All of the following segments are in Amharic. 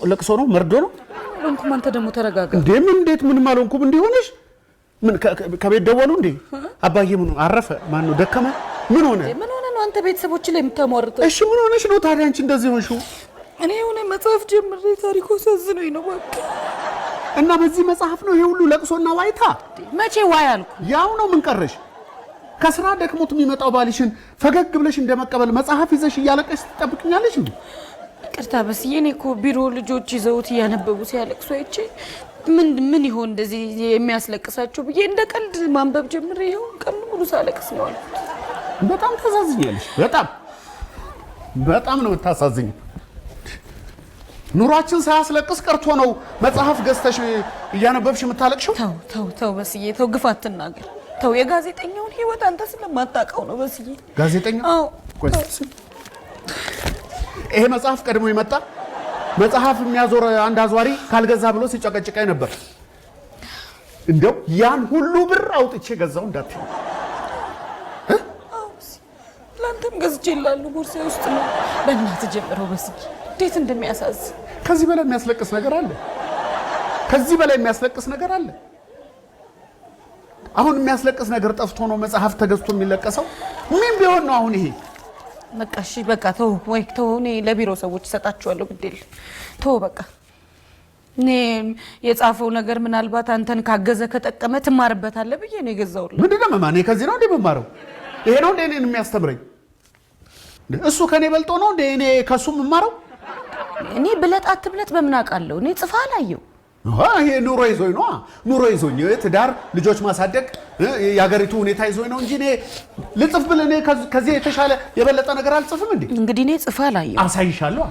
ለቅሶ ነው? መርዶ ነው? አልሆንኩም። አንተ ደግሞ ተረጋጋ። እንዴ ምን እንዴት ምንም አልሆንኩም። እንዲሆነሽ ምን ከቤት ደወሉ እንዴ? አባዬ ምን አረፈ? ማን ነው ደከመ? ምን ሆነ? ምን ሆነ ነው አንተ ቤተሰቦች ላይ የምታሟርተው? እሺ ምን ሆነሽ ነው ታዲያ አንቺ እንደዚህ ሆንሽው? እኔ የሆነ መጽሐፍ ጀምሬ ታሪኩ አሳዝኖኝ ነው እባክህ። እና በዚህ መጽሐፍ ነው ይሄ ሁሉ ለቅሶና ዋይታ? መቼ ዋይ አልኩ? ያው ነው። ምን ቀረሽ? ከስራ ደክሞት የሚመጣው ባልሽን ፈገግ ብለሽ እንደመቀበል መጽሐፍ ይዘሽ እያለቀሽ ትጠብቅኛለሽ እንዴ? ይቅርታ በስዬ፣ እኔ እኮ ቢሮ ልጆች ይዘውት እያነበቡ ሲያለቅሱ አይቼ ምን ምን ይሆን እንደዚህ የሚያስለቅሳቸው ብዬ እንደ ቀልድ ማንበብ ጀምሬ ይኸው ቀን ሙሉ ሳለቅስ ነው አልኩት። በጣም ታሳዝኛለሽ። በጣም በጣም ነው የምታሳዝኝ። ኑሯችን ሳያስለቅስ ቀርቶ ነው መጽሐፍ ገዝተሽ እያነበብሽ የምታለቅሽው? ተው ተው ተው በስዬ ተው፣ ግፍ አትናገር። ተው፣ የጋዜጠኛውን ህይወት አንተ ስለማታውቀው ነው በስዬ። ጋዜጠኛ? አዎ። ቆይ፣ ይሄ መጽሐፍ ቀድሞ የመጣ መጽሐፍ የሚያዞር አንድ አዟሪ ካልገዛ ብሎ ሲጨቀጭቀኝ ነበር። እንደው ያን ሁሉ ብር አውጥቼ ገዛው እንዳትዪ። አዎ በስዬ፣ ለአንተም ገዝቼልሃለሁ፣ ቦርሳዬ ውስጥ ነው። በእናትህ ጀምረው በስዬ፣ እንዴት እንደሚያሳዝን። ከዚህ በላይ የሚያስለቅስ ነገር አለ? ከዚህ በላይ የሚያስለቅስ ነገር አለ? አሁን የሚያስለቅስ ነገር ጠፍቶ ነው መጽሐፍ ተገዝቶ የሚለቀሰው? ምን ቢሆን ነው አሁን ይሄ? በቃ እሺ፣ በቃ ተው፣ ወይ ተው። እኔ ለቢሮ ሰዎች እሰጣቸዋለሁ፣ ግድ የለም ተው በቃ። እኔ የጻፈው ነገር ምናልባት አንተን ካገዘ ከጠቀመ ትማርበታለህ ብዬ ነው የገዛሁልህ። ምንድን ነው መማር? እኔ ከዚህ ነው እንዴ የምማረው? ይሄ ነው እንዴ እኔን የሚያስተምረኝ? እሱ ከኔ በልጦ ነው እንዴ እኔ ከሱ የምማረው? እኔ ብለጥ አትብለጥ በምን አውቃለሁ? እኔ ጽፋ አላየሁ። ይሄ ኑሮ ይዞኝ ነው። ኑሮ ይዞኝ ትዳር፣ ልጆች ማሳደግ፣ የሀገሪቱ ሁኔታ ይዞኝ ነው እንጂ እኔ ልጽፍ ብል እኔ ከዚህ የተሻለ የበለጠ ነገር አልጽፍም እንዴ? እንግዲህ እኔ ጽፋ አላየሁ። አሳይሻለሁ፣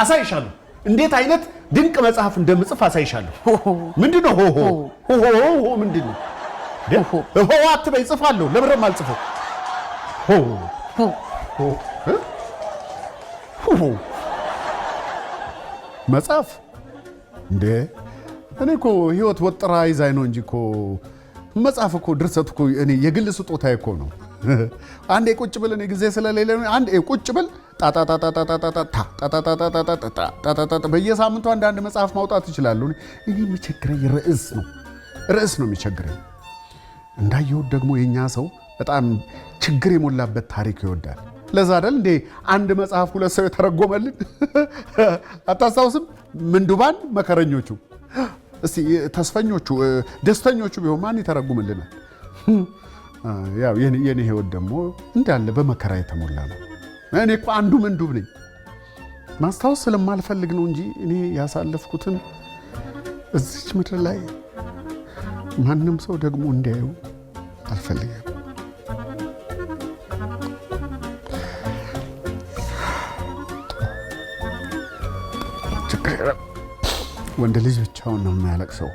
አሳይሻለሁ እንዴት አይነት ድንቅ መጽሐፍ እንደምጽፍ አሳይሻለሁ። ምንድን ነው ሆ ሆ ሆ ሆ ምንድን ነው ሆ? አትበይ፣ ጽፋለሁ። ለምንድን አልጽፈው? ሆ ሆ ሆ መጽሐፍ እንዴ? እኔ እኮ ህይወት ወጥራ ይዛኝ ነው እንጂ እኮ መጽሐፍ እኮ ድርሰት እኮ እኔ የግል ስጦታ እኮ ነው። አንዴ ቁጭ ብል እኔ ጊዜ ስለሌለ አንዴ ቁጭ ብል ጣጣጣጣጣጣጣጣጣጣጣጣጣጣጣጣ በየሳምንቱ አንዳንድ መጽሐፍ ማውጣት ይችላሉ። እኔ የሚቸግረኝ ርዕስ ነው፣ ርዕስ ነው የሚቸግረኝ። እንዳየሁት ደግሞ የኛ ሰው በጣም ችግር የሞላበት ታሪክ ይወዳል። ለዛ አይደል እንዴ አንድ መጽሐፍ ሁለት ሰው የተረጎመልን? አታስታውስም? ምንዱባን መከረኞቹ፣ እስቲ ተስፈኞቹ ደስተኞቹ ቢሆን ማን ይተረጉምልናል? ያው የኔ ህይወት ደግሞ እንዳለ በመከራ የተሞላ ነው። እኔ እኮ አንዱ ምንዱብ ነኝ። ማስታወስ ስለማልፈልግ ነው እንጂ እኔ ያሳለፍኩትን እዚች ምድር ላይ ማንም ሰው ደግሞ እንዲያዩ አልፈልግም። ወንድ ልጅ ብቻውን ነው የሚያለቅሰው።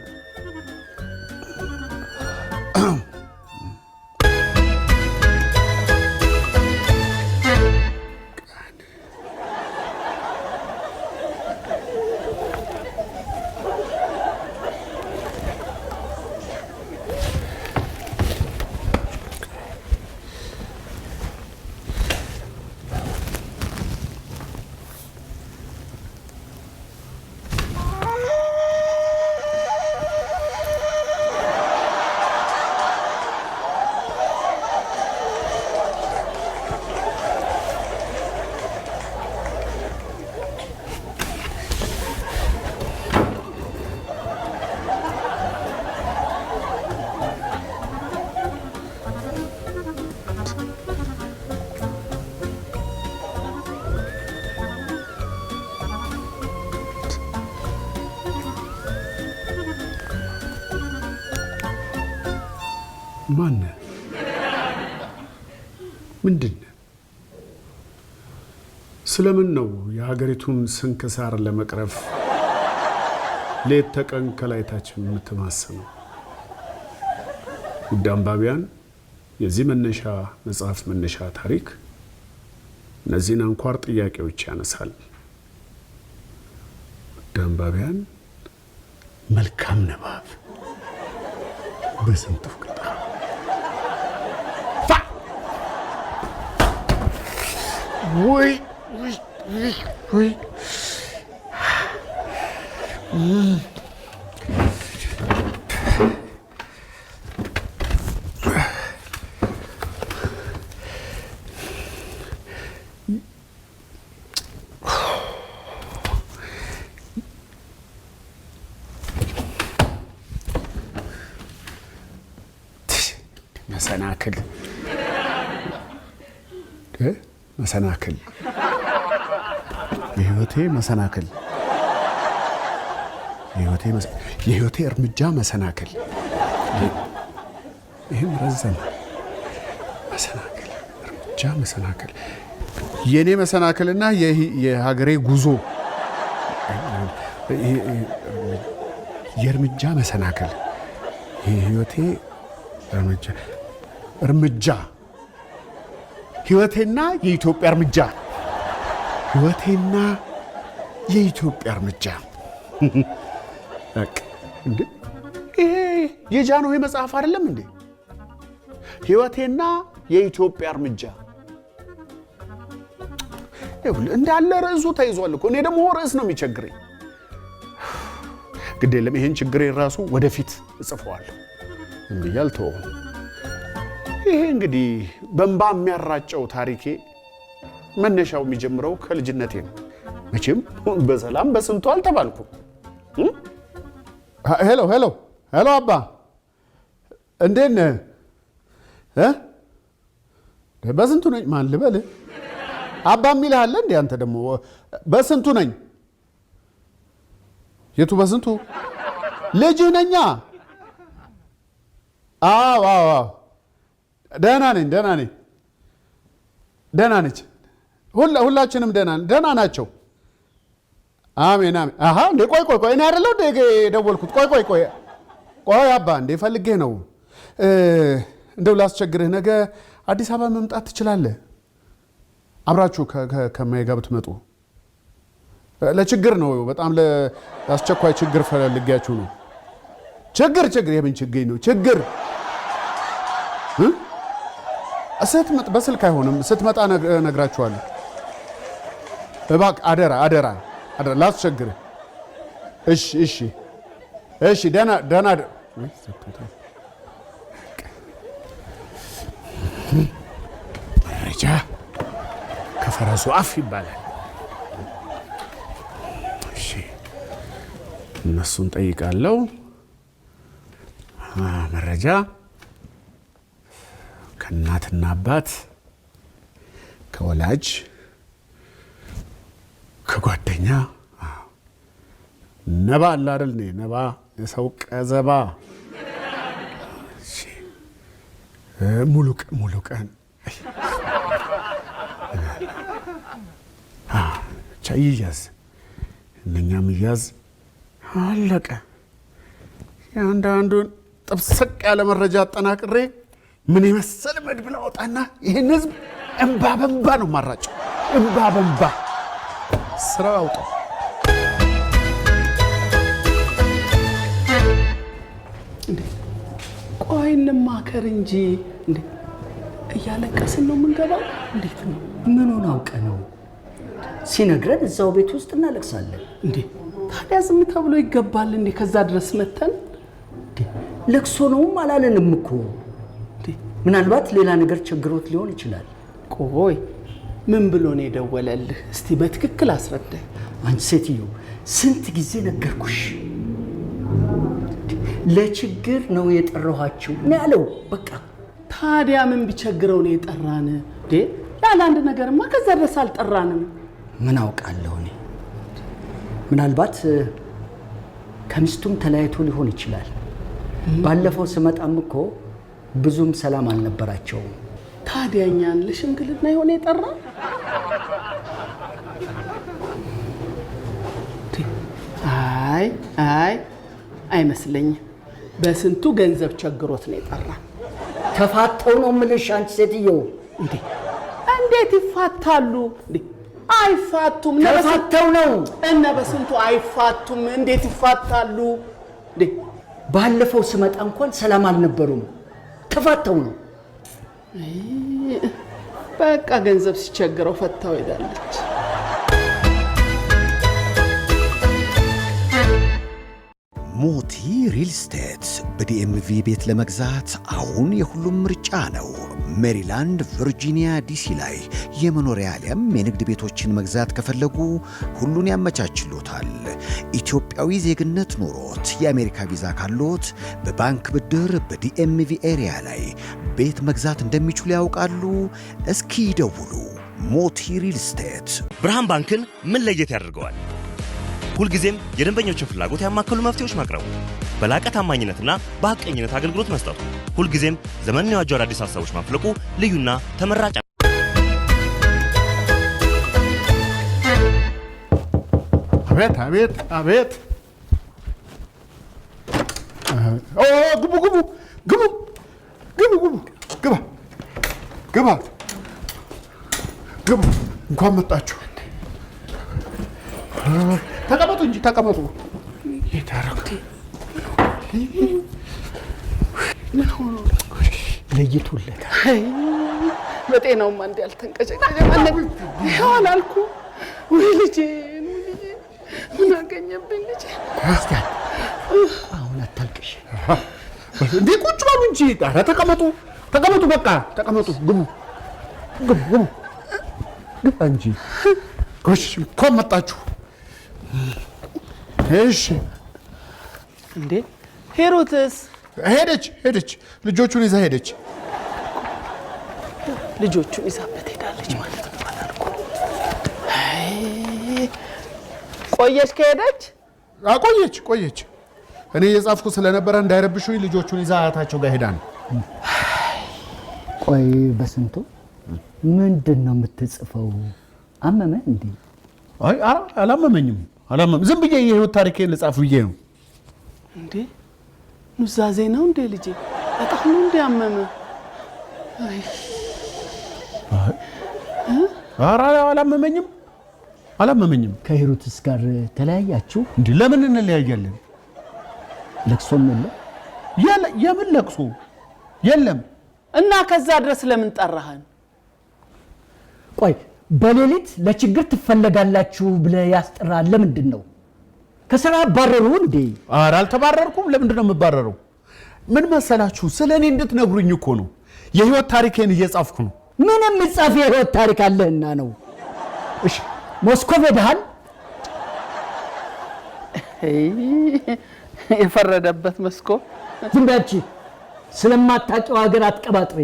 ማነህ? ምንድን ነህ? ስለምን ነው የሀገሪቱን ስንክሳር ለመቅረፍ ሌት ተቀን ከላይ ታች የምትማስነው? ውድ አንባቢያን፣ የዚህ መነሻ መጽሐፍ መነሻ ታሪክ እነዚህን አንኳር ጥያቄዎች ያነሳል። ውድ አንባቢያን፣ መልካም ንባብ። በስንቱ ቅጣ ወይ ወይ ወይ። መሰናክል መሰናክል የህይወቴ መሰናክል የህይወቴ እርምጃ መሰናክል። ይህም ረዘመ። መሰናክል እርምጃ መሰናክል የእኔ መሰናክልና የሀገሬ ጉዞ የእርምጃ መሰናክል የህይወቴ እርምጃ እርምጃ ህይወቴና የኢትዮጵያ እርምጃ ህይወቴና የኢትዮጵያ እርምጃ። በቃ እንዴ ይሄ የጃንሆይ መጽሐፍ አይደለም እንዴ? ህይወቴና የኢትዮጵያ እርምጃ ይኸውልህ፣ እንዳለ ርዕሱ ተይዟል እኮ። እኔ ደግሞ ርዕስ ነው የሚቸግረኝ። ግድ የለም ይሄን ችግሬን ራሱ ወደፊት እጽፈዋለሁ። ዝም ብዬ አልተወውም። ይሄ እንግዲህ በእንባ የሚያራጨው ታሪኬ መነሻው የሚጀምረው ከልጅነቴ ነው። መቼም በሰላም በስንቱ አልተባልኩም። Hello hello hello፣ አባ እንዴት ነህ? እ በስንቱ ነኝ? ማን ልበልህ? አባ የሚልህ አለ እንዴ? አንተ ደግሞ በስንቱ ነኝ? የቱ በስንቱ? ልጅህ ነኛ። አዎ አዎ አዎ፣ ደህና ነኝ፣ ደህና ነኝ፣ ደህና ነች። ሁላችንም ደህና ደህና ናቸው። አሜን አሜን። አሃ እንዴ ቆይ ቆይ ቆይ፣ እኔ አይደለሁ እንዴ የደወልኩት? ቆይ ቆይ ቆይ ቆይ አባ እንዴ ፈልጌ ነው። እንደው ላስቸግርህ፣ ነገ አዲስ አበባ መምጣት ትችላለህ? አብራችሁ ከማዬ ጋር ብትመጡ። ለችግር ነው፣ በጣም ለአስቸኳይ ችግር ፈልጌያችሁ ነው። ችግር ችግር የምን ችግኝ ነው? ችግር እ ስትመጣ በስልክ አይሆንም፣ ስትመጣ እነግራችኋለሁ። እባክህ አደራ አደራ አደራ፣ ላስቸግርህ። እሺ እሺ እሺ፣ ደህና ደህና። መረጃ ከፈረሱ አፍ ይባላል። እሺ እነሱን ጠይቃለሁ። መረጃ ከእናትና አባት፣ ከወላጅ፣ ከጓደኛ። ነባ አለ አይደል? ነባ የሰው ቀዘባ። እሺ ሙሉ ቀን ሙሉ ቀን ብቻ ይያዝ፣ እነኛም ይያዝ፣ አለቀ። የአንዳንዱን ጥብስቅ ያለ መረጃ አጠናቅሬ ምን የመሰለ መድብል አወጣና ይህን ህዝብ እንባ በንባ ነው ማራጨው። እንባ በንባ ስራ አውጣው። ቆይ እንማከር እንጂ እንዴ፣ እያለቀስን ነው የምንገባው? እንዴት ነው? ምኑን አውቀ ነው? ሲነግረን እዛው ቤት ውስጥ እናለቅሳለን። እንዴ ታዲያ ዝም ተብሎ ይገባል እንዴ? ከዛ ድረስ መተን ለቅሶ ነውም አላለንም እኮ። ምናልባት ሌላ ነገር ቸግሮት ሊሆን ይችላል። ቆይ ምን ብሎ ነው የደወለልህ? እስቲ በትክክል አስረዳኝ። አንቺ ሴትዮ ስንት ጊዜ ነገርኩሽ፣ ለችግር ነው የጠራኋችሁ ነው ያለው። በቃ ታዲያ ምን ቢቸግረው ነው የጠራን? እንዴ ያለ አንድ ነገርማ ከዛ ድረስ አልጠራንም። ምን አውቃለሁ እኔ። ምናልባት ከሚስቱም ተለያይቶ ሊሆን ይችላል። ባለፈው ስመጣም እኮ ብዙም ሰላም አልነበራቸውም። ታዲያ እኛን ለሽምግልና የሆነ የጠራን? አይ አይ አይመስለኝም። በስንቱ ገንዘብ ቸግሮት ነው የጠራን። ተፋተው ነው የምልሽ አንቺ ሴትዮ። እንዴ እንዴት ይፋታሉ? እንዴ አይፋቱም። ተፋተው ነው እነ በስንቱ አይፋቱም። እንዴት ይፋታሉ? እንዴ ባለፈው ስመጣ እንኳን ሰላም አልነበሩም። ተፋተው ነው። በቃ ገንዘብ ሲቸግረው ፈታው ሄዳለች። ሞቲ ሪል ስቴት በ DMV ቤት ለመግዛት አሁን የሁሉም ምርጫ ነው። ሜሪላንድ፣ ቨርጂኒያ፣ ዲሲ ላይ የመኖሪያ አሊያም የንግድ ቤቶችን መግዛት ከፈለጉ ሁሉን ያመቻችሎታል። ኢትዮጵያዊ ዜግነት ኖሮት የአሜሪካ ቪዛ ካሎት በባንክ ብድር በ DMV area ላይ ቤት መግዛት እንደሚችሉ ያውቃሉ? እስኪ ይደውሉ። ሞቲ ሪል ስቴት። ብርሃን ባንክን ምን ለየት ያደርገዋል? ሁልጊዜም የደንበኞችን ፍላጎት ያማከሉ መፍትሄዎች ማቅረቡ፣ በላቀ ታማኝነትና በሐቀኝነት አገልግሎት መስጠቱ፣ ሁልጊዜም ዘመንን የዋጁ አዳዲስ ሀሳቦች ማፍለቁ ልዩና ተመራጭ። አቤት፣ አቤት፣ አቤት! ኦ፣ ግቡ፣ ግቡ፣ ግቡ፣ ግቡ፣ ግቡ፣ ግባ፣ ግባ፣ ግቡ። እንኳን መጣችሁ። ተቀመጡ እንጂ፣ ተቀመጡ። የት አደረኩት? ምን ሆኖ ነው? ለይቶለታል። አይ፣ በጤናውማ እንዲህ አልተንቀጨቀጨ። ማለት ይኸው አላልኩም ወይ ልጄን፣ ወይ ልጄን፣ ምን አገኘብኝ ልጄ? እስቲ አሁን አታልቅሽ። እንዴ፣ ቁጭ በሉ እንጂ። ኧረ ተቀመጡ፣ ተቀመጡ፣ በቃ ተቀመጡ። ግቡ፣ ግቡ፣ ግቡ፣ ግባ እንጂ። ጎሽ፣ እንኳን መጣችሁ። እሺ። እንዴ፣ ሂሩትስ? ሄደች፣ ሄደች፣ ልጆቹን ይዛ ሄደች። ልጆቹን ይዛበት ሄዳለች ማለት ነው። አላልኩም? አይ፣ ቆየች ከሄደች? ቆየች፣ ቆየች። እኔ እየጻፍኩ ስለነበረ እንዳይረብሹኝ ልጆቹን ይዛ አያታቸው ጋር ሄዳ ነው። ቆይ በስንቱ፣ ምንድን ነው የምትጽፈው? አመመህ እንዴ? አይ፣ ኧረ አላመመኝም፣ አላመመ ዝም ብዬ የህይወት ታሪኬን ልጻፍ ብዬ ነው። እንዴ፣ ኑዛዜ ነው እንዴ ልጄ? በጣም ነው እንዴ አመመ? አይ። ኧረ አላመመኝም፣ አላመመኝም። ከሂሩትስ ጋር ተለያያችሁ? እንዴ፣ ለምን እንለያያለን? ለቅሶም የለ? የምን ለቅሶ? የለም። እና ከዛ ድረስ ለምን ጠራህን? ቆይ፣ በሌሊት ለችግር ትፈለጋላችሁ ብለህ ያስጠራህ ለምንድን ነው? ከስራ አባረሩ እንዴ? ኧረ አልተባረርኩም። ለምንድን ነው የምባረረው? ምን መሰላችሁ፣ ስለ እኔ እንድትነግሩኝ እኮ ነው። የህይወት ታሪኬን እየጻፍኩ ነው። ምን የሚጻፍ የህይወት ታሪክ አለህና ነው? እሺ፣ ሞስኮቭ ሄደሃል? አይ፣ የፈረደበት መስኮ። ዝም በይ አንቺ፣ ስለማታውቂው ሀገር አትቀባጥሪ።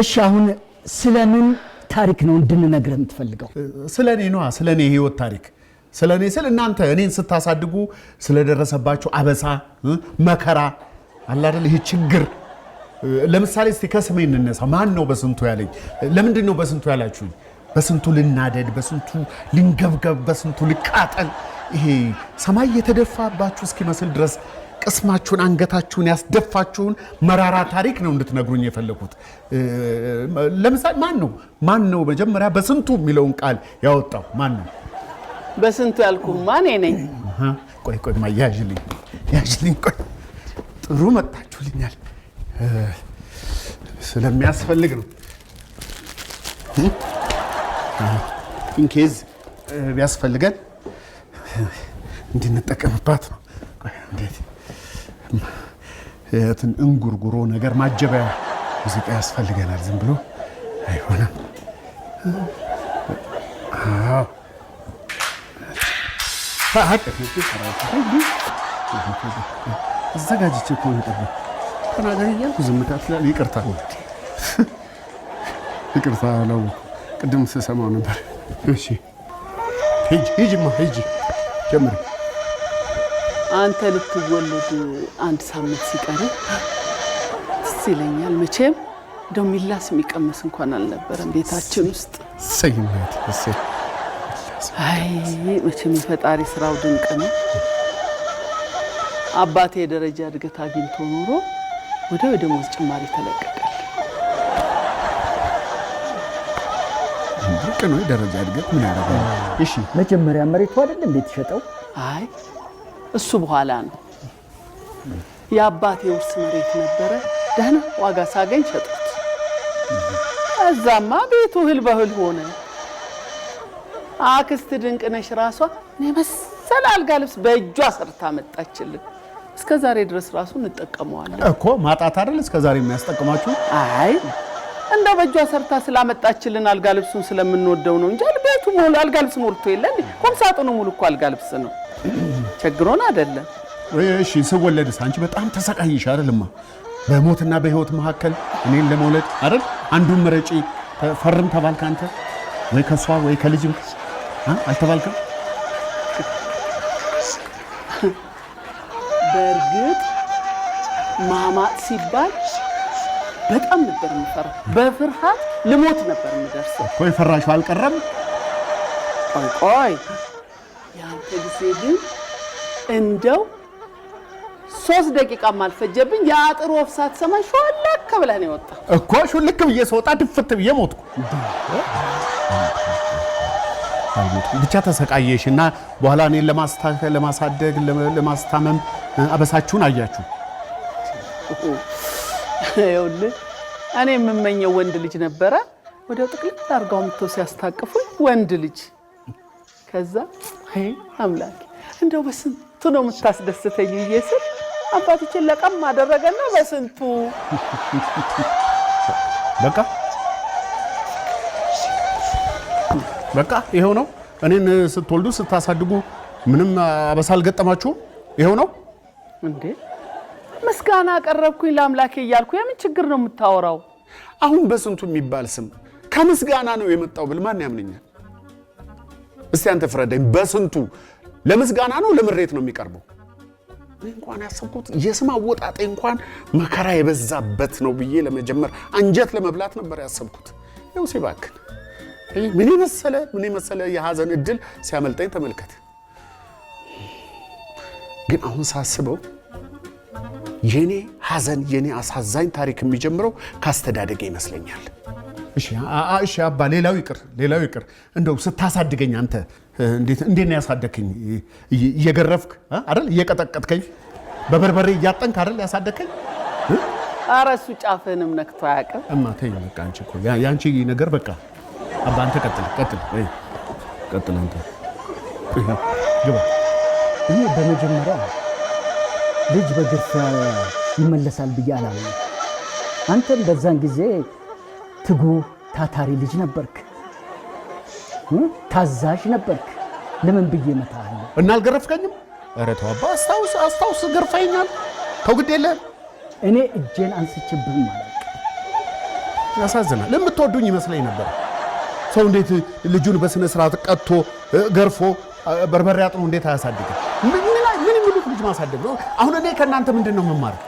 እሺ፣ አሁን ስለምን ታሪክ ነው እንድንነግርህ የምትፈልገው? ስለ እኔ ነዋ፣ ስለ እኔ የህይወት ታሪክ። ስለ እኔ ስል እናንተ እኔን ስታሳድጉ ስለደረሰባችሁ አበሳ፣ መከራ አለ አይደል? ይሄ ችግር። ለምሳሌ እስቲ ከስሜ እንነሳ። ማን ነው በስንቱ ያለኝ? ለምንድን ነው በስንቱ ያላችሁኝ? በስንቱ ልናደድ፣ በስንቱ ልንገብገብ፣ በስንቱ ልቃጠል፣ ይሄ ሰማይ የተደፋባችሁ እስኪመስል ድረስ ቅስማችሁን አንገታችሁን ያስደፋችሁን መራራ ታሪክ ነው እንድትነግሩኝ የፈለኩት። ለምሳሌ ማን ነው መጀመሪያ በስንቱ የሚለውን ቃል ያወጣው ማን ነው? በስንቱ ያልኩማ እኔ ነኝ። አሃ፣ ቆይ ቆይ፣ ማ ያዥልኝ፣ ያዥልኝ። ቆይ፣ ጥሩ መጣችሁልኛል። ስለሚያስፈልግ ነው። In case ቢያስፈልገን እንድንጠቀምባት ነው። ቆይ፣ እንዴት እንትን እንጉርጉሮ ነገር ማጀቢያ ሙዚቃ ያስፈልገናል። ዝም ብሎ አይሆንም። አዎ፣ አዘጋጅቼ እኮ ነው የጠበኩት። ተናገሪ እያልኩ ዝምታ ትላለህ። ይቅርታ፣ ይቅርታ፣ አላወኩም። ቅድም ስሰማው ነበር። እሺ፣ ሂጂ፣ ሂጂማ፣ ሂጂ፣ ጀምሪ። አንተ ልትወለድ አንድ ሳምንት ሲቀር ትዝ ይለኛል። መቼም እንደው የሚላስ የሚቀመስ እንኳን አልነበረም ቤታችን ውስጥ። እሰይ እናቴ፣ እሰይ። አይ፣ መቼም የፈጣሪ ስራው ድንቅ ነው። አባቴ የደረጃ እድገት አግኝቶ ኖሮ ወዲያው የደሞዝ ጭማሪ ተለቀቀል። ድንቅ ነው። የደረጃ እድገት ምን ያደርጋል? እሺ። መጀመሪያ መሬቱ አይደል እንዴ የተሸጠው? አይ፣ እሱ በኋላ ነው። የአባቴ ውርስ መሬት ነበረ። ደህና ዋጋ ሳገኝ ሸጥኩት። እዛማ ቤቱ እህል በእህል ሆነ። አክስት ድንቅነሽ ራሷ የመሰለ አልጋ ልብስ በእጇ ሰርታ መጣችልን። እስከ ዛሬ ድረስ ራሱ እንጠቀመዋለን እኮ። ማጣት አይደል እስከ ዛሬ የሚያስጠቅማችሁ? አይ፣ እንደው በእጇ ሰርታ ስላመጣችልን አልጋ ልብሱን ስለምንወደው ነው እንጂ ቤቱ ሙሉ አልጋ ልብስ ሞልቶ የለ እንዴ? ቁም ሳጥኑ ሙሉ እኮ አልጋ ልብስ ነው። ቸግሮን አይደለም። እሺ፣ ስወለድስ አንቺ በጣም ተሰቃይሽ አይደልማ? በሞትና በህይወት መካከል እኔን ለመውለድ አይደል? አንዱን ምረጪ ፈርም ተባልክ አንተ፣ ወይ ከሷ ወይ ከልጅም አልተባልክም? በእርግጥ ማማጥ ሲባል በጣም ነበር የምፈራው። በፍርሃት ልሞት ነበር የምደርሰው። እኮ የፈራሽው አልቀረም። ቆይ ቆይ፣ ያንተ ጊዜ ግን እንደው 3 ደቂቃም አልፈጀብኝ። የአጥር ወፍ ሳትሰማ ሾለክ ብለህ ነው የወጣው። እኮ ሹልክ ብዬ ስወጣ ድፍት ብዬ ሞትኩ። ብቻ ተሰቃየሽ እና በኋላ እኔን ለማሳደግ ለማስታመም አበሳችሁን አያችሁ። ይኸውልህ፣ እኔ የምመኘው ወንድ ልጅ ነበረ። ወዲያው ጥቅልል አድርገው አምጥተው ሲያስታቅፉኝ ወንድ ልጅ። ከዛ አይ አምላኬ፣ እንደው በስንቱ ነው የምታስደስተኝ ብዬ ስል አባትችን ለቀም አደረገና በስንቱ። በቃ በቃ ይኸው ነው። እኔን ስትወልዱ ስታሳድጉ ምንም አበሳ አልገጠማችሁም? ይኸው ነው እንዴ? ምስጋና አቀረብኩኝ ለአምላኬ እያልኩ የምን ችግር ነው የምታወራው? አሁን በስንቱ የሚባል ስም ከምስጋና ነው የመጣው ብል ማን ያምነኛል? እስቲ አንተ ፍረደኝ። በስንቱ ለምስጋና ነው ለምሬት ነው የሚቀርበው? እኔ እንኳን ያሰብኩት የስም አወጣጤ እንኳን መከራ የበዛበት ነው ብዬ ለመጀመር አንጀት ለመብላት ነበር ያሰብኩት። ይኸው ሲባክን ምን የመሰለ ምን የመሰለ የሐዘን እድል ሲያመልጠኝ ተመልከት። ግን አሁን ሳስበው የኔ ሐዘን የኔ አሳዛኝ ታሪክ የሚጀምረው ካስተዳደገ ይመስለኛል። እሺ እሺ አባ፣ ሌላው ይቅር ሌላው ይቅር፣ እንደው ስታሳድገኝ አንተ እንዴት እንዴት ነው ያሳደግከኝ? እየገረፍክ አይደል? እየቀጠቀጥከኝ በበርበሬ እያጠንክ አይደል ያሳደግከኝ? ኧረ እሱ ጫፍህንም ነክቶ አያውቅም። እማ ተይኝ በቃ፣ አንቺ እኮ ያንቺ ነገር በቃ። አባ አንተ ቀጥል ቀጥል ቀጥል አንተ ግባ። እኔ በመጀመሪያ ልጅ በግርፊያ ይመለሳል ብዬ አላምንም። አንተም በዛን ጊዜ ትጉህ ታታሪ ልጅ ነበርክ፣ ታዛዥ ነበርክ። ለምን ብዬ እመታሃለሁ? እና አልገረፍከኝም? ኧረ ተው አባ፣ አስታውስ አስታውስ፣ ገርፈኸኛል። ተው ግድ የለህም። እኔ እጄን አንስቼብህም አላውቅም። ያሳዝናል። የምትወዱኝ ይመስለኝ ነበር። ሰው እንዴት ልጁን በስነ ስርዓት ቀጥቶ ገርፎ በርበሬ አጥኖ እንዴት አያሳድግም? ምን የሚሉት ልጅ ማሳደግ ነው? አሁን እኔ ከእናንተ ምንድን ነው የምማረው?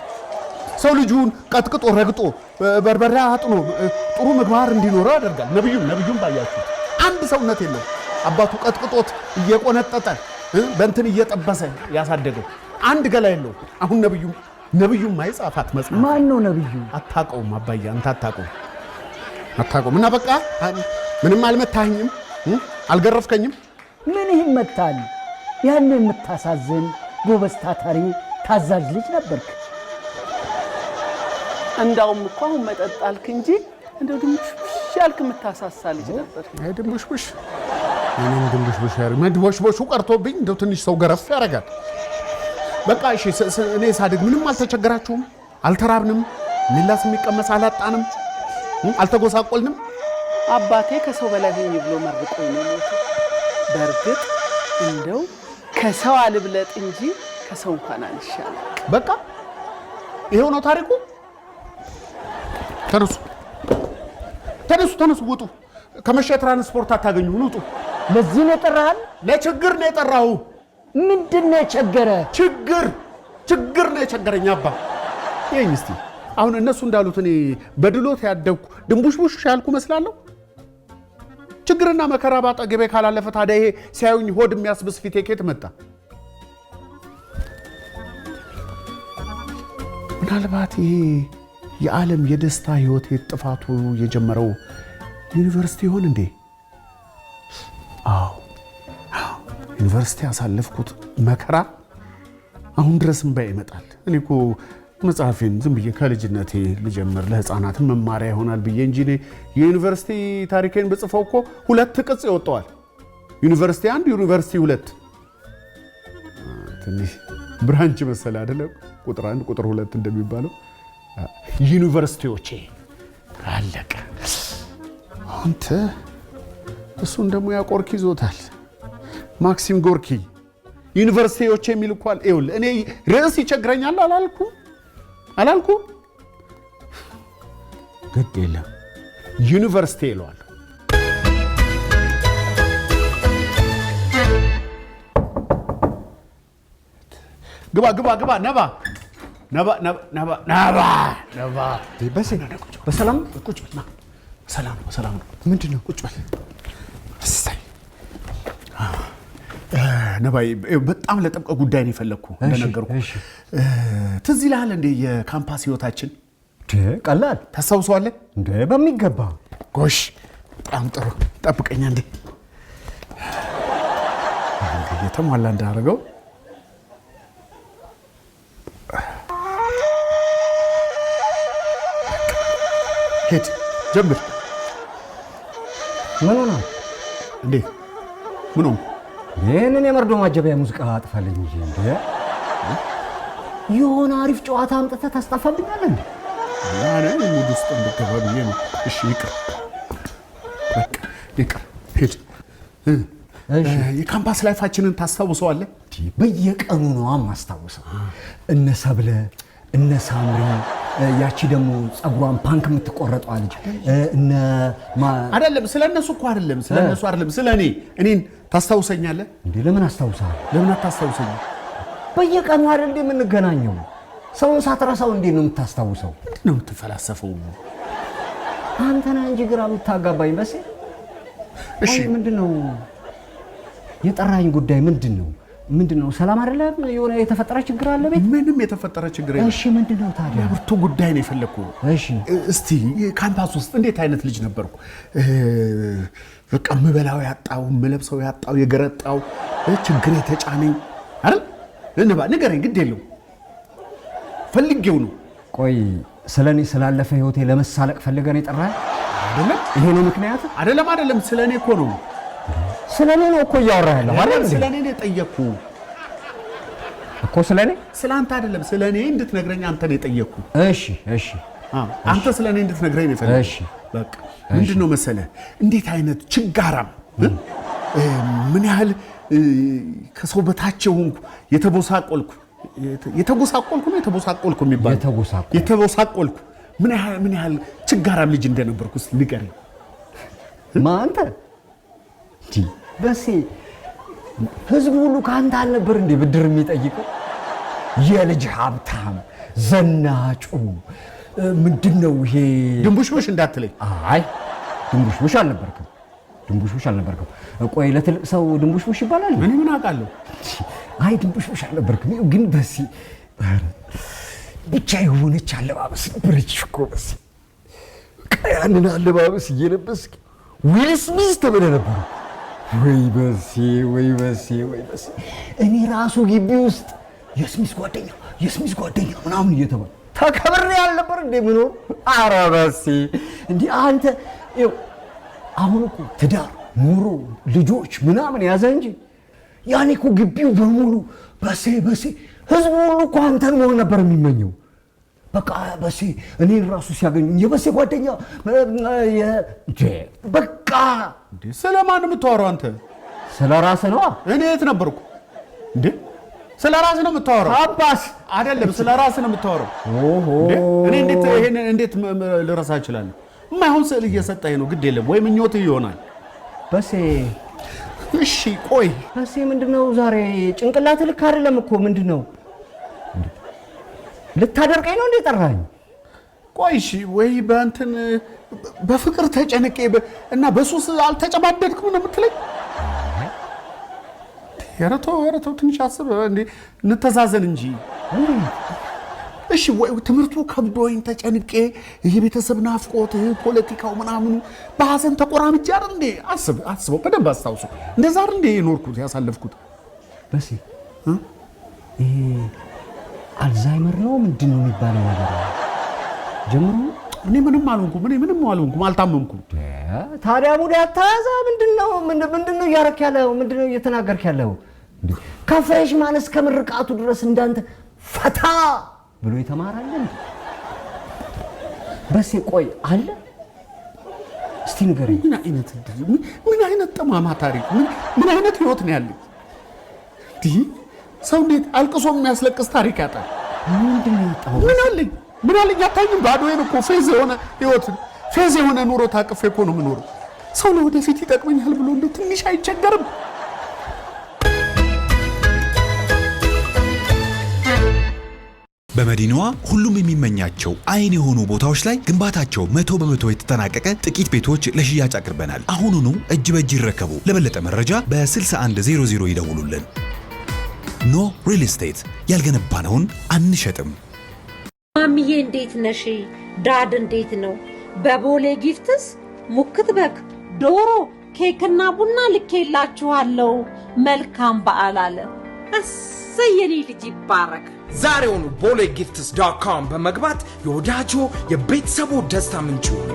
ሰው ልጁን ቀጥቅጦ ረግጦ በርበሬ አጥኖ ጥሩ ምግባር እንዲኖረው ያደርጋል። ነብዩም ባያችሁት አንድ ሰውነት የለም። አባቱ ቀጥቅጦት እየቆነጠጠ በእንትን እየጠበሰ ያሳደገው አንድ ገላ የለውም። አሁን ነብዩም ማይጻፋት መጽሐፍ። ማን ነው ነብዩ? አታውቀውም አባዬ፣ አንተ አታውቀውም አታውቀውም። እና በቃ ምንም አልመታኸኝም፣ አልገረፍከኝም። ምን ይመታል? ያን የምታሳዝን ጎበዝ፣ ታታሪ፣ ታዛዥ ልጅ ነበርክ። እንዳውም እኮ አሁን መጠጥ አልክ እንጂ እንደው ድንቡሽቡሽ ያልክ የምታሳሳ ልጅ ነበር። አይ ድንቡሽቡሽ፣ እኔም ድንቡሽቡሽ ያደርግ መድቦሽቦሹ ቀርቶብኝ እንደው ትንሽ ሰው ገረፍ ያደርጋል። በቃ እሺ፣ እኔ ሳድግ ምንም አልተቸገራችሁም? አልተራብንም? የሚላስ የሚቀመስ አላጣንም? አልተጎሳቆልንም? አባቴ ከሰው በላይ ሁኝ ብሎ መርቆኝ ነው የሞተው። በእርግጥ እንደው ከሰው አልብለጥ እንጂ ከሰው እንኳን አልሻለም። በቃ ይሄው ነው ታሪኩ። ተነሱ ተነሱ ተነሱ፣ ውጡ። ከመሸ ትራንስፖርት አታገኙ፣ ውጡ። ለዚህ ነው የጠራኸን? ለችግር ነው የጠራሁ። ምንድን ነው የቸገረ? ችግር ችግር ነው የቸገረኝ አባ። ይኸኝ እስቲ አሁን እነሱ እንዳሉት እኔ በድሎት ያደግኩ ድንቡሽቡሽ ያልኩ መስላለሁ? ችግርና መከራ ባጠገቤ ካላለፈ ታዲያ ይሄ ሲያዩኝ ሆድ የሚያስብስ ፊቴ ከየት መጣ? ምናልባት ይሄ የዓለም የደስታ ህይወቴ ጥፋቱ የጀመረው ዩኒቨርሲቲ ይሆን እንዴ? አዎ፣ ዩኒቨርሲቲ ያሳለፍኩት መከራ አሁን ድረስ እምባ ይመጣል። እኔ እኮ መጽሐፌን ዝም ብዬ ከልጅነቴ ልጀምር ለህፃናት መማሪያ ይሆናል ብዬ እንጂ እኔ የዩኒቨርሲቲ ታሪኬን ብጽፈው እኮ 2 ቅጽ ይወጣዋል። ዩኒቨርሲቲ አንድ፣ ዩኒቨርሲቲ ሁለት፣ ትንሽ branch መሰለ አይደለ? ቁጥር አንድ ቁጥር ሁለት እንደሚባለው ዩኒቨርሲቲዎቼ። አለቀ። አንተ እሱን ደግሞ ያ ቆርኪ ይዞታል። ማክሲም ጎርኪ ዩኒቨርሲቲዎች የሚል እኮ አለ። ይኸውልህ እኔ ርዕስ ይቸግረኛል አላልኩም አላልኩም? ግድ የለም ዩኒቨርሲቲ ይለዋል። ግባ ግባ ግባ። ነባ ነባ ነባ ነባ ነባ ነባ። በሴ በሰላም? ቁጭ በል ና። ሰላም ነው፣ ሰላም ነው። ምንድን ነው? ቁጭ በል። እሰይ ነባዬ፣ በጣም ለጥብቅ ጉዳይ ነው የፈለግኩ እንደነገርኩ። ትዝ ይልሃል እንዴ የካምፓስ ህይወታችን? ቀላል። ታስታውሰዋለህ? እንደ በሚገባ። ጎሽ፣ በጣም ጥሩ። ጠብቀኛ እንዴ የተሟላ እንዳደረገው። ሄድ ጀምር። ምን ሆነ? እንዴ ምን ሆንኩ? ይህንን የመርዶ ማጀቢያ ሙዚቃ አጥፋልኝ እንጂ። እንደ የሆነ አሪፍ ጨዋታ አምጥተህ ታስጠፋብኛለህ እንዴ? እኔ mood ውስጥ እንድገባ ብዬ ነው። እሺ ይቅር፣ በቃ ይቅር። ሂድ። የ campus life ኣችንን ታስታውሰዋለህ? በየቀኑ ነዋ የማስታውሰው። እነ ሰብለ፣ እነ ሳምሪ፣ ያቺ ደግሞ ፀጉሯን punk የምትቆረጧ ልጅ፣ እነ አይደለም፣ ስለ እነሱ እኮ አይደለም፣ ስለ እነሱ አይደለም፣ ስለ እኔ። እኔን ታስታውሰኛለህ? እንዴ ለምን አስታውሳለሁ? ለምን አታስታውሰኝም? በየቀኑ አይደል እንዴ የምንገናኘው? ሰውን ሳትረሳው እንዴት ነው የምታስታውሰው? ምንድን ነው የምትፈላሰፈው? አንተ ነህ እንጂ ግራ የምታጋባኝ በሴ። እሺ ምንድን ነው የጠራኝ ጉዳይ? ምንድን ነው ምንድን ነው? ሰላም አይደለም? የሆነ የተፈጠረ ችግር አለ ቤት? ምንም የተፈጠረ ችግር የለም። እሺ ምንድን ነው ታዲያ? ለብርቱ ጉዳይ ነው የፈለግኩ። እሺ እስቲ ካምፓስ ውስጥ እንዴት አይነት ልጅ ነበርኩ? በቃ ምበላው ያጣው፣ ምለብሰው ያጣው፣ የገረጣው፣ ችግር የተጫነኝ አይደል? እንባ ንገረኝ፣ ግድ የለውም ፈልጌው ነው። ቆይ ስለ እኔ ስላለፈ ህይወቴ ለመሳለቅ ፈልገህ ነው የጠራኸኝ? አይደለም። ይሄ ነው ምክንያት? አይደለም አይደለም፣ ስለ እኔ እኮ ነው። ስለ እኔ ነው እኮ እያወራህ ያለው አይደል? ስለ እኔ ነው የጠየቅኩህ እኮ። ስለ እኔ? ስለ አንተ አይደለም፣ ስለ እኔ እንድትነግረኝ አንተ ነው የጠየቅኩህ። እሺ እሺ። አንተ ስለ እኔ እንድትነግረኝ ነው የፈለግኩት። እሺ። በቃ ምንድን ነው መሰለህ፣ እንዴት አይነት ችጋራም፣ ምን ያህል ከሰው በታች የሆንኩ፣ የተቦሳቆልኩ፣ የተጎሳቆልኩ ነው የተቦሳቆልኩ የሚባለው፣ የተቦሳቆልኩ፣ ምን ያህል ችጋራም ልጅ እንደነበርኩ እስኪ ንገረኝ። ማን አንተ? እንዲህ በሴ ህዝቡ ሁሉ ከአንተ አልነበር እንዴ ብድር የሚጠይቀው? የልጅ ሀብታም ዘናጩ ምንድን ነው ይሄ? ድንቡሽቡሽ እንዳትለኝ። አይ ድንቡሽቡሽ አልነበርክም፣ ድንቡሽቡሽ አልነበርክም። ቆይ ለትልቅ ሰው ድንቡሽቡሽ ይባላል? እኔ ምን አውቃለሁ? አይ ድንቡሽቡሽ አልነበርክም። ግን በሴ ብቻ የሆነች አለባበስ ነበረች እኮ በሴ። በቃ ያንን አለባበስ እየለበስክ ዊል ስሚዝ ተብለህ ነበር። ወይ በሴ ወይ በሴ ወይ በሴ። እኔ ራሱ ግቢ ውስጥ የስሚዝ ጓደኛ የስሚዝ ጓደኛ ምናምን እየተባለ ተከብሬ አልነበር እንዴ ምኖር? ኧረ በሴ እንዲህ አንተ ይኸው አሁን እኮ ትዳር፣ ኑሮ፣ ልጆች ምናምን ያዘ እንጂ ያኔ እኮ ግቢው በሙሉ በሴ በሴ፣ ህዝቡ ሁሉ እኮ አንተን መሆን ነበር የሚመኘው። በቃ በሴ እኔን ራሱ ሲያገኙ የበሴ ጓደኛ በቃ። ስለማን የምታወራው አንተ? ስለ ራስህ ነዋ። እኔ የት ነበርኩ እንዴ? ስለ ራስህ ነው የምታወራው? አባስ አይደለም፣ ስለ ራስህ ነው የምታወራው። እኔ እንዴት ይሄንን እንዴት ልረሳ እችላለሁ? የማይሆን ስዕል እየሰጠኸኝ ነው። ግድ የለም ወይ ምኞት ይሆናል። በሴ እሺ ቆይ በሴ ምንድነው ዛሬ ጭንቅላት ልክ አይደለም እኮ። ምንድነው ልታደርቀኝ ነው እንዴ ጠራኸኝ? ቆይ እሺ ወይ በእንትን በፍቅር ተጨንቄ እና በሱስ አልተጨማደድኩም ነው የምትለኝ? ኧረ ተው ኧረ ተው ትንሽ አስብ እንዴ፣ እንተዛዘን እንጂ። እሺ ወይ ትምህርቱ ከብዶኝ ተጨንቄ የቤተሰብ ናፍቆት ፖለቲካው ምናምኑ በሀዘን ተቆራምጄ አይደል እንዴ? አስብ አስበው በደንብ አስታውሱ። እንደዛ አይደል እንዴ የኖርኩት ያሳለፍኩት? በሴ ይሄ አልዛይመር ነው ምንድን ነው የሚባለው ነገር ጀምሮ? እኔ ምንም አልሆንኩም። እኔ ምንም አልሆንኩም፣ አልታመምኩም። ታዲያ mood አታያዛ። ምንድነው ምንድነው እያረክ ያለው? ምንድነው እየተናገርክ ያለው? ከ freshman እስከ ምርቃቱ ድረስ እንዳንተ ፈታ ብሎ የተማራለ እንዴ? በሴ ቆይ አለ እስቲ ንገረኝ። ምን አይነት እድል፣ ምን አይነት ጠማማ ታሪክ፣ ምን አይነት ህይወት ነው ያለኝ? እንዲህ ሰው እንዴት አልቅሶ የሚያስለቅስ ታሪክ ያጣል? ምንድን ነው ያጣኸው? ምን አለኝ ምን አለኝ? አታይም? ባዶዬን እኮ ፌዝ የሆነ ህይወት፣ ፌዝ የሆነ ኑሮ ታቅፌ እኮ ነው የምኖረው። ሰው ለወደፊት ይጠቅመኛል ብሎ እንደው ትንሽ አይቸገርም? በመዲናዋ ሁሉም የሚመኛቸው አይን የሆኑ ቦታዎች ላይ ግንባታቸው 100% የተጠናቀቀ ጥቂት ቤቶች ለሽያጭ አቅርበናል። አሁኑኑ እጅ በእጅ ይረከቡ። ለበለጠ መረጃ በ6100 ይደውሉልን። ኖ ሪል ስቴት፣ ያልገነባነውን አንሸጥም። ማሚዬ እንዴት ነሽ? Dad እንዴት ነው? በቦሌ ጊፍትስ ሙክት በግ፣ ዶሮ፣ ኬክና ቡና ልኬላችኋለሁ። መልካም በዓል አለ። እሰይ የኔ ልጅ ይባረክ። ዛሬውኑ ቦሌ ጊፍትስ.com በመግባት የወዳጆ የቤተሰቡ ደስታ ምንጭ ይሁኑ።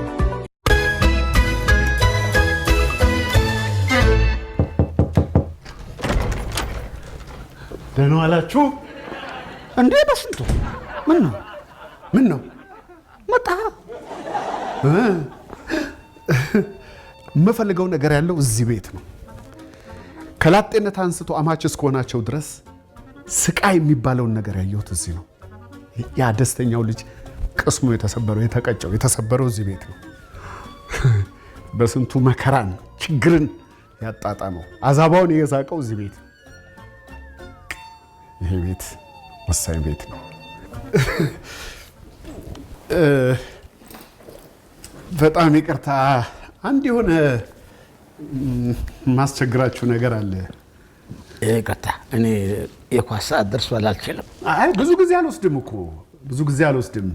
ደህና ዋላችሁ እንዴ? በስንቱ ምን ነው? ምን ነው? መጣ። የምፈልገው ነገር ያለው እዚህ ቤት ነው። ከላጤነት አንስቶ አማች እስከሆናቸው ድረስ ስቃይ የሚባለውን ነገር ያየሁት እዚህ ነው። ያ ደስተኛው ልጅ ቅስሙ የተሰበረው፣ የተቀጨው፣ የተሰበረው እዚህ ቤት ነው። በስንቱ መከራን ችግርን ያጣጣመው፣ አዛባውን የሳቀው እዚህ ቤት ነው። ይሄ ቤት ወሳኝ ቤት ነው። በጣም ይቅርታ፣ አንድ የሆነ ማስቸግራችሁ ነገር አለ። ይቅርታ፣ እኔ የኳስ ሰዓት ደርሷል፣ አልችልም። አይ፣ ብዙ ጊዜ አልወስድም እኮ፣ ብዙ ጊዜ አልወስድም።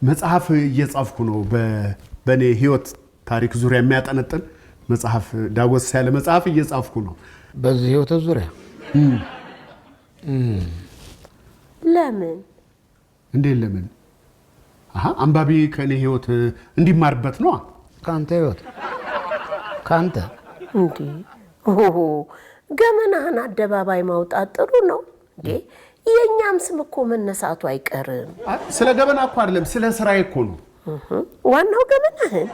መጽሐፍ እየጻፍኩ ነው። በእኔ ህይወት ታሪክ ዙሪያ የሚያጠነጥን መጽሐፍ፣ ዳጎስ ያለ መጽሐፍ እየጻፍኩ ነው። በዚህ ህይወት ዙሪያ? ለምን? እንዴት ለምን? አሀ፣ አንባቢ ከእኔ ህይወት እንዲማርበት ነው። ከአንተ ህይወት? ከአንተ? እንዴ ኦሆ፣ ገመናህን አደባባይ ማውጣት ጥሩ ነው እንዴ? የእኛም ስም እኮ መነሳቱ አይቀርም። ስለ ገበና እኮ አይደለም፣ ስለ ስራዬ እኮ ነው። ዋናው ገመናህን።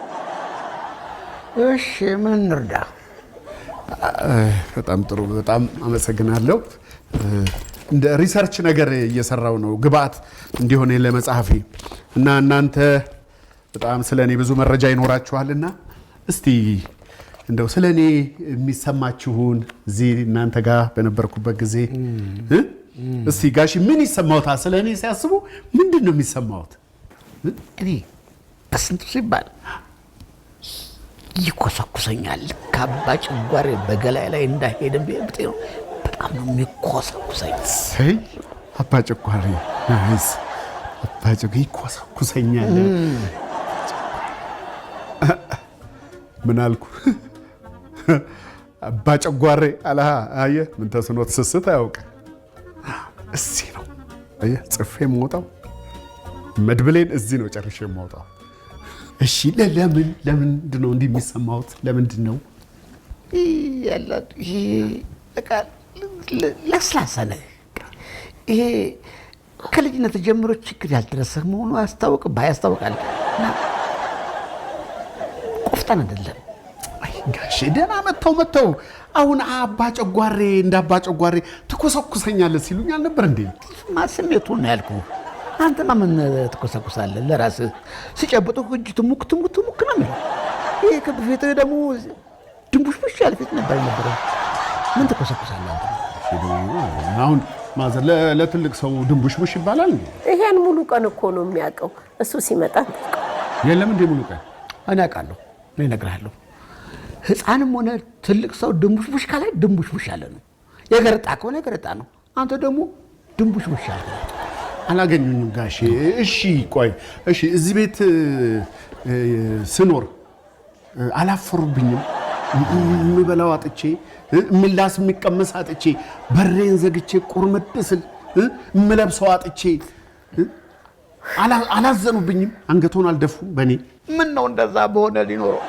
እሺ፣ ምን እንርዳ? በጣም ጥሩ፣ በጣም አመሰግናለሁ። እንደ research ነገር እየሰራው ነው፣ ግብአት እንዲሆን ለመጽሐፌ። እና እናንተ በጣም ስለ እኔ ብዙ መረጃ ይኖራችኋልና እስቲ እንደው ስለ እኔ የሚሰማችሁን፣ እዚህ እናንተ ጋር በነበርኩበት ጊዜ እስቲ ጋሺ ምን ይሰማዎታል? ስለ እኔ ሲያስቡ ምንድን ነው የሚሰማዎት? እኔ በስንቱ ሲባል ይኮሰኩሰኛል። ካባ ጨጓሬ በገላይ ላይ እንዳይሄድ ብጤ ነው። በጣም ነው የሚኮሰኩሰኝ። ሰይ፣ አባ ጨጓሬ፣ nice። አባ ጨጓሬ ይኮሰኩሰኛል። ምን አልኩ? አባ ጨጓሬ አለሃ። አየህ፣ ምን ተስኖት ስስት አያውቅ። እዚህ ነው አየህ ጽፌ የምወጣው፣ መድብሌን እዚህ ነው ጨርሼ የምወጣው። እሺ፣ ለምን ለምንድን ነው እንዲህ የሚሰማሁት? ለምንድን ነው? ያለ ይሄ በቃ ለስላሳ ነህ። ይሄ ከልጅነት ጀምሮ ችግር ያልደረሰህ መሆኑ ያስታውቅ ያስታውቃል። እና ቆፍጣን አይደለም። አይ ጋሼ፣ ደህና መጥተው መጥተው አሁን አባ ጨጓሬ፣ እንደ አባ ጨጓሬ ትኮሰኩሰኛለህ ሲሉኝ አልነበር እንዴ? ማ ስሜቱን ነው ያልኩህ። አንተማ ምን ትኮሰኩሳለህ? ለራስህ ሲጨብጡህ እጅ ትሙክ ትሙክ ትሙክ ነው የሚለው። ይሄ ክብ ፊትህ ደግሞ ድንቡሽቡሽ ያለ ፊት ነበር የነበረው። ምን ትኮሰኩሳለህ አንተ? አሁን mother፣ ለትልቅ ሰው ድንቡሽቡሽ ይባላል እንዴ? ይሄን ሙሉ ቀን እኮ ነው የሚያውቀው። እሱ ሲመጣ እንጠይቀው። የለም እንዴ ሙሉ ቀን? እኔ አውቃለሁ፣ እኔ እነግርሃለሁ። ህፃንም ሆነ ትልቅ ሰው ድንቡሽቡሽ ካለ ድንቡሽቡሽ ያለ ነው። የገረጣ ከሆነ የገረጣ ነው። አንተ ደግሞ ድንቡሽቡሽ ያለ ነው። አላገኙኝም ጋሼ። እሺ ቆይ፣ እሺ እዚህ ቤት ስኖር አላፈሩብኝም? የምበላው አጥቼ፣ የሚላስ የሚቀመስ አጥቼ፣ በሬን ዘግቼ ቁርምድ ስል፣ የምለብሰው አጥቼ። አላዘኑብኝም? አንገቶን አልደፉም በእኔ? ምን ነው እንደዛ በሆነ ሊኖረው።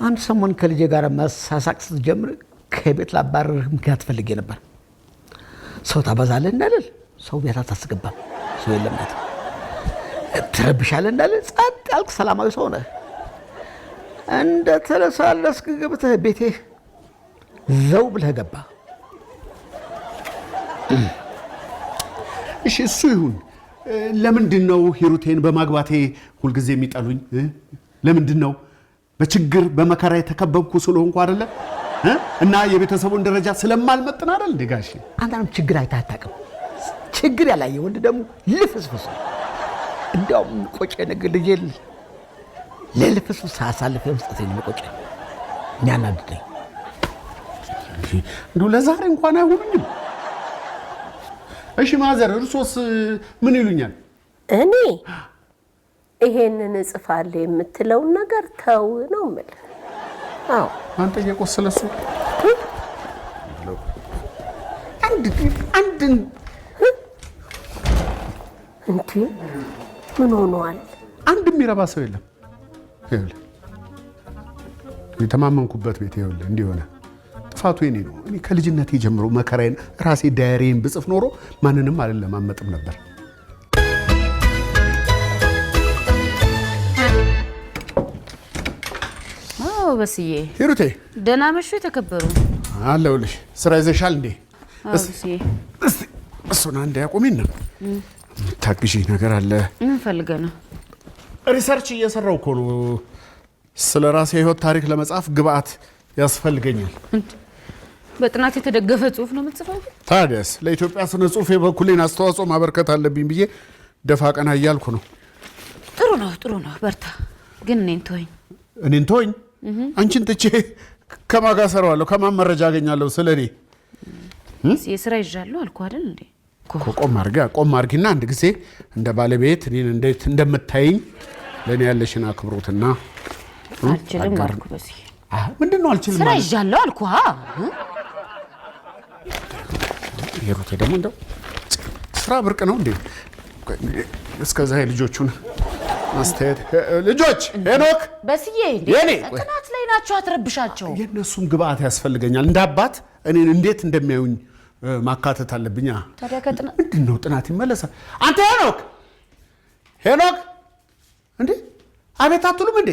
አንድ ሰሞን ከልጄ ጋር መሳሳቅ ስትጀምር ከቤት ላባረርህ ምክንያት ፈልጌ ነበር። ሰው ታበዛለህ እንዳልል ሰው ቤት አታስገባም፣ ሰው የለም ቤት። ትረብሻለህ እንዳልል ጸጥ ያልክ ሰላማዊ ሰው ነህ። እንደ ተለሳለስክ ገብተህ ቤቴ ዘው ብለህ ገባ። እሺ እሱ ይሁን። ለምንድን ነው ሂሩቴን በማግባቴ ሁልጊዜ የሚጠሉኝ? ለምንድን ነው? በችግር በመከራ የተከበብኩ ስለሆንኩ አይደለ? እና የቤተሰቡን ደረጃ ስለማልመጥን አይደል እንዴ ጋሼ? አንተንም ችግር አይተህ አታውቅም። ችግር ያላየ ወንድ ደግሞ ልፍስፍስ ነው። እንዲያውም ቆጨ ነገር ልጄ ለልፍስፍስ አሳልፌ መስጠቴ ነው ቆጨ። የሚያናድደኝ እንደው ለዛሬ እንኳን አይሆኑኝም። እሺ ማዘር፣ እርሶስ ምን ይሉኛል? እኔ ይሄንን እጽፋለሁ የምትለውን ነገር ተው ነው የምልህ። አዎ። ማን ጠየቆት ስለሱ? አንድ አንድ እንዴ ምን ሆኗል? አንድ የሚረባ ሰው የለም። ይኸውልህ የተማመንኩበት ቤት ይኸውልህ እንዲህ ሆነ። ጥፋቱ የኔ ነው። እኔ ከልጅነቴ ጀምሮ መከራዬን ራሴ diary ን ብጽፍ ኖሮ ማንንም አልለማመጥም ነበር። አዎ በስዬ። ሂሩቴ ደህና መሹ የተከበሩ። አለሁልሽ። ስራ ይዘሻል እንዴ? አዎ በስዬ። እስቲ እሱን አንዴ አቁሚና የምታግዢኝ ነገር አለ። ምን ፈልገህ ነው? Research እየሰራሁ እኮ ነው። ስለ ራሴ የህይወት ታሪክ ለመጻፍ ግብአት ያስፈልገኛል። በጥናት የተደገፈ ጽሁፍ ነው የምትጽፈው? ታዲያስ ለኢትዮጵያ ስነ ጽሁፍ የበኩሌን አስተዋጽኦ ማበርከት አለብኝ ብዬ ደፋ ቀና እያልኩ ነው። ጥሩ ነው ጥሩ ነው፣ በርታ። ግን እኔን ተወኝ። እኔን ተወኝ? አንቺን ትቼ ከማን ጋር እሰራዋለሁ? ከማን መረጃ አገኛለሁ ስለ እኔ? የስራ ይዣለሁ አልኩህ አይደል እንዴ? ቆም አድርጋ ቆም አድርጊና አንድ ጊዜ እንደ ባለቤት እኔን እንዴት እንደምታይኝ ለእኔ ያለሽን አክብሮትና አልችልም አልኩህ። በዚህ ምንድን ነው አልችልም? ስራ ይዣለሁ አልኩህ። ሂሩቴ ደግሞ እንደው ስራ ብርቅ ነው እንዴ? እስከዛ የልጆቹን አስተያየት ልጆች ሄኖክ በስዬ ጥናት ላይ ናቸው፣ አትረብሻቸው። የእነሱም ግብአት ያስፈልገኛል። እንደ አባት እኔን እንዴት እንደሚያዩኝ ማካተት አለብኛ። ታዲያ ከጥናት ምንድን ነው ጥናት ይመለሳል። አንተ ሄኖክ ሄኖክ እንዴ አቤት አትሉም እንዴ?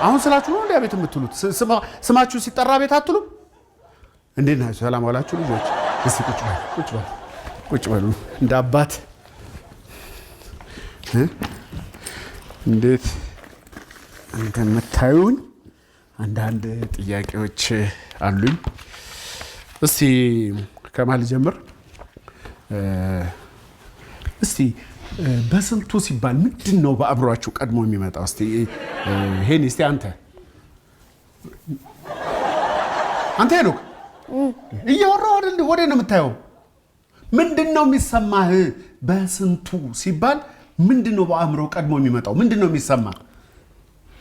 አሁን ስላችሁ ነው እንዴ አቤት የምትሉት? ስማችሁ ሲጠራ አቤት አትሉም? እንዴት ናችሁ? ሰላም ዋላችሁ ልጆች? እስቲ ቁጭ በሉ ቁጭ በሉ ቁጭ በሉ። እንደ አባት እንዴት እንደምታዩኝ አንዳንድ ጥያቄዎች አሉኝ። እስቲ ከማን ልጀምር? እስቲ በስንቱ ሲባል ምንድን ነው በአእምሯችሁ ቀድሞ የሚመጣው? እስቲ ሄኒ፣ እስቲ አንተ አንተ ሄኖክ እያወራሁ አይደል? ወዴት ነው የምታየው? ምንድን ነው የሚሰማህ በስንቱ ሲባል? ምንድን ነው በአእምሮ ቀድሞ የሚመጣው? ምንድን ነው የሚሰማህ?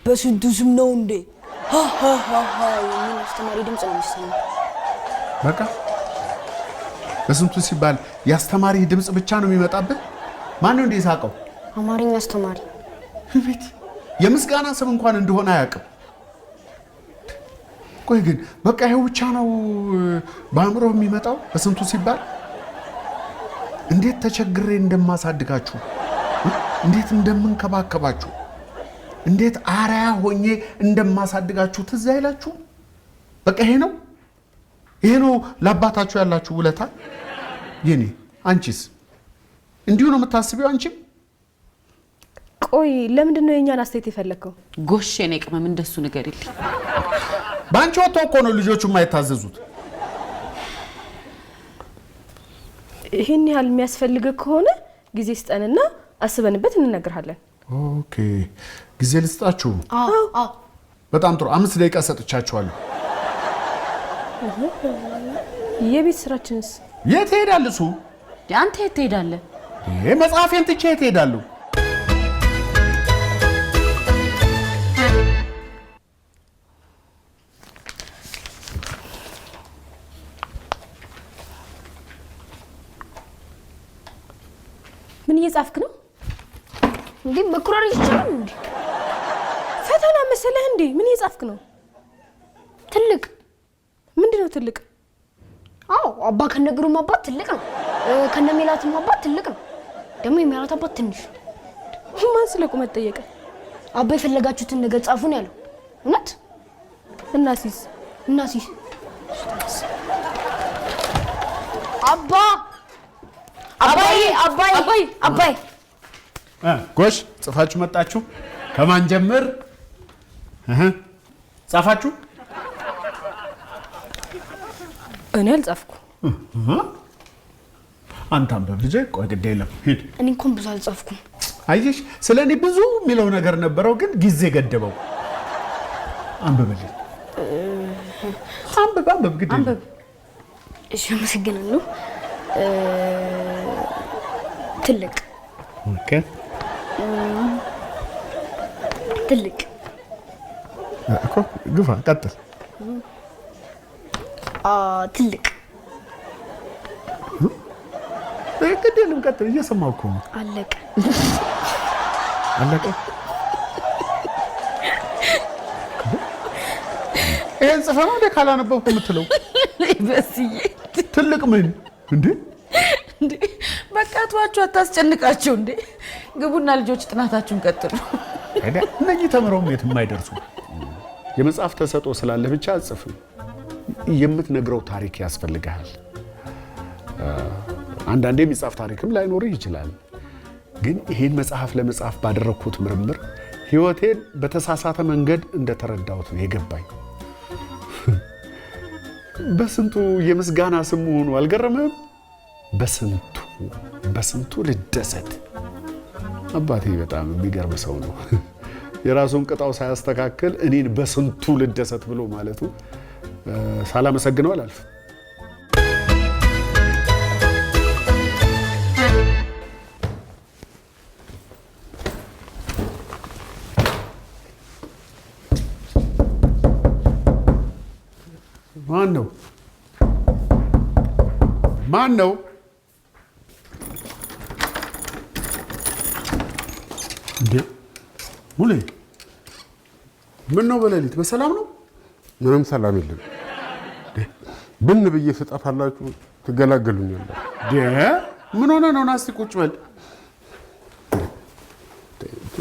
በስንቱ ስም ነው እንዴ ሃሃሃ የሚል አስተማሪ ድምጽ ነው የሚሰማው። በቃ በስንቱ ሲባል የአስተማሪ ድምጽ ብቻ ነው የሚመጣብህ? ማን ነው እንዴ የሳቀው? አማርኛ አስተማሪ። ቤት የምስጋና ስም እንኳን እንደሆነ አያውቅም። ቆይ ግን በቃ ይሄው ብቻ ነው በአእምሮ የሚመጣው በስንቱ ሲባል? እንዴት ተቸግሬ እንደማሳድጋችሁ፣ እንዴት እንደምንከባከባችሁ፣ እንዴት አርአያ ሆኜ እንደማሳድጋችሁ ትዝ አይላችሁ? በቃ ይሄ ነው ይሄ ነው ለአባታችሁ ያላችሁ ውለታ። የኔ አንቺስ እንዲሁ ነው የምታስቢው? አንቺም ቆይ ለምንድን ነው የኛን አስተያየት የፈለከው? ጎሽ የኔ ቅመም እንደሱ ንገሪልኝ። ባንቺ ወጥቶ እኮ ነው ልጆቹ የማይታዘዙት። ይሄን ያህል የሚያስፈልግ ከሆነ ጊዜ ስጠንና አስበንበት እንነግርሃለን። Okay ጊዜ ልስጣችሁ? አዎ አዎ። በጣም ጥሩ። 5 ደቂቃ ሰጥቻችኋለሁ። የቤት ስራችንስ? የት ሄዳል እሱ? አንተ የት ትሄዳለህ? ይሄ መጽሐፌን ትቼ የት እሄዳለሁ? ምን እየጻፍክ ነው እንዴ? መኩራሪ ይቻላል እንዴ? ፈተና መሰለህ እንዴ? ምን እየጻፍክ ነው? ትልቅ። ምንድን ነው ትልቅ? አዎ፣ አባ ከነግሩም አባት ትልቅ ነው። ከነሜላትም አባት ትልቅ ነው። ደግሞ የሜላት አባት ትንሽ። ማን ስለ ቁመት ጠየቀ? አባ የፈለጋችሁትን ነገር ጻፉ ነው ያለው። እውነት? እናሲስ እናሲስ አባ አባዬ አባዬ አባዬ። ጎሽ፣ ጽፋችሁ መጣችሁ። ከማን ጀምር? ጻፋችሁ? እኔ አልጻፍኩ። አንተ አንብብ ልጄ። ቆይ ግድ የለም ሂድ። እኔ እንኳን ብዙ አልጻፍኩም። አየሽ፣ ስለ እኔ ብዙ የሚለው ነገር ነበረው፣ ግን ጊዜ ገደበው። አንብብልኝ። አንብብ አንብብ፣ ግድ የለም። እሺ፣ አመሰግናለሁ። ትልቅ። Okay። ትልቅ እኮ ግፋ፣ ቀጥል። ትልቅ። ግድ የለም ቀጥል፣ እየሰማሁ እኮ ነው። አለቀ። አለቀ። ይሄን ጽፈህ ነው እንደ ካላነበብኩ የምትለው? በስዬ ትልቅ ምን እንዴ? እንዴ በቃ ተዋቸው፣ አታስጨንቃቸው። እንዴ ግቡና ልጆች ጥናታችሁን ቀጥሉ። እነኚህ ተምረውም የትም አይደርሱ። የመጽሐፍ ተሰጥኦ ስላለ ብቻ አጽፍም። የምትነግረው ታሪክ ያስፈልግሃል። አንዳንዴ የሚጻፍ ታሪክም ላይኖርህ ይችላል። ግን ይሄን መጽሐፍ ለመጻፍ ባደረግኩት ምርምር ሕይወቴን በተሳሳተ መንገድ እንደተረዳሁት ነው የገባኝ። በስንቱ የምስጋና ስም መሆኑ አልገረምህም? በስንቱ በስንቱ ልደሰት። አባቴ በጣም የሚገርም ሰው ነው። የራሱን ቅጣው ሳያስተካክል እኔን በስንቱ ልደሰት ብሎ ማለቱ ሳላመሰግነው አላልፍም። ማን ነው? ማን ነው? እንዴ ሙሌ፣ ምን ነው በሌሊት በሰላም ነው? ምንም ሰላም የለም። ብን ብዬ ስጠፋላችሁ ትገላገሉኛላችሁ። ምን ሆነ ነው? ና እስቲ ቁጭ በል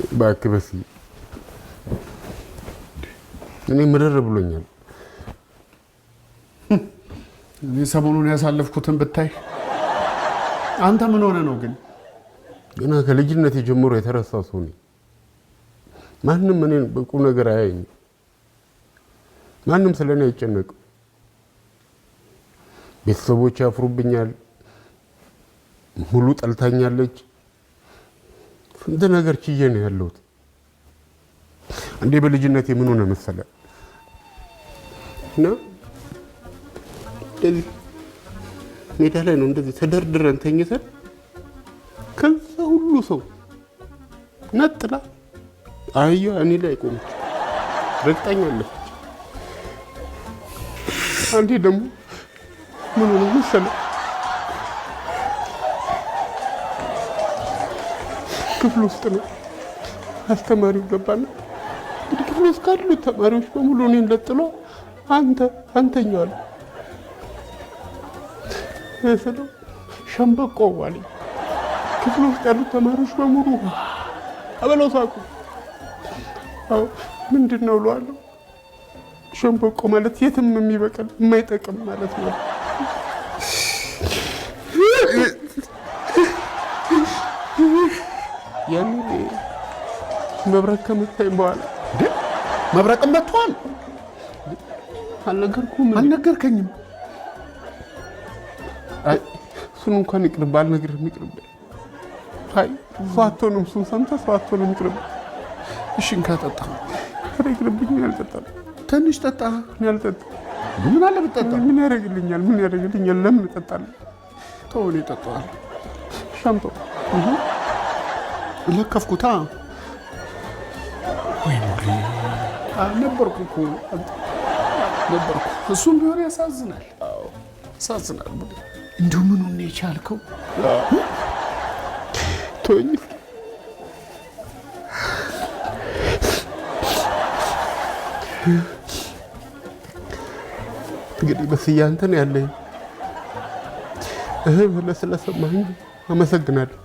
እባክህ። በስዬ እኔ ምርር ብሎኛል። እኔ ሰሞኑን ያሳለፍኩትን ብታይ። አንተ ምን ሆነ ነው ግን? ገና ከልጅነት ጀምሮ የተረሳው ሰው ነኝ። ማንም እኔን በቁም ነገር አያየኝም። ማንም ስለ እኔ አይጨነቅም። ቤተሰቦች ያፍሩብኛል። ሙሉ ጠልታኛለች። ስንት ነገር ችዬ ነው ያለሁት። አንዴ በልጅነቴ ምን ሆነ መሰለ እና እንደዚህ ሜዳ ላይ ነው እንደዚህ ተደርድረን ተኝተን ከዛ ሁሉ ሰው ነጥላ አህያ እኔ ላይ ቆመች፣ ረግጣኝ አለፈች። አንዴ ደግሞ ምን ሆነ መሰለ ክፍል ውስጥ ነው አስተማሪው ገባና እንግዲህ ክፍል ውስጥ ካሉት ተማሪዎች በሙሉ እኔን ለጥሎ አንተ አንተኛው አለ ስለው ሸምበቆ አለኝ። ክፍል ውስጥ ያሉት ተማሪዎች በሙሉ አበለው ሳቁ። አዎ ምንድን ነው እለዋለሁ። ሸምበቆ ማለት የትም የሚበቅል የማይጠቅም ማለት ነው። ያኔ መብረቅ ከመታኝ በኋላ መብረቅም መጥቷል። አልነገርኩም? አልነገርከኝም። አይ እሱን እንኳን ይቅርብ፣ አልነግርህም፣ ይቅርብ። አይ ሰው አትሆንም፣ እሱን ሰምተህ ሰው አትሆንም፣ ይቅርብ። እሺ እንካ ጠጣ። ኧረ ይቅርብኝ፣ እኔ አልጠጣም። ትንሽ ጠጣ። እኔ አልጠጣም። ምን አለ ብትጠጣ? ምን ያደርግልኛል? ምን ያደርግልኛል? ለምን እጠጣለሁ? ተው፣ እኔ እጠጣዋለሁ። ሻምጣው ለከፍኩታ። ወይ ሙሌ፣ ነበርኩ እኮ ነበርኩ። እሱም ቢሆን ያሳዝናል፣ ያሳዝናል። ሙሌ እንዲሁ ምኑን ነው የቻልከው? ተወኝ እስኪ። እንግዲህ በስዬ አንተ ነው ያለኝ። እህ ብለህ ስለሰማኸኝ አመሰግናለሁ።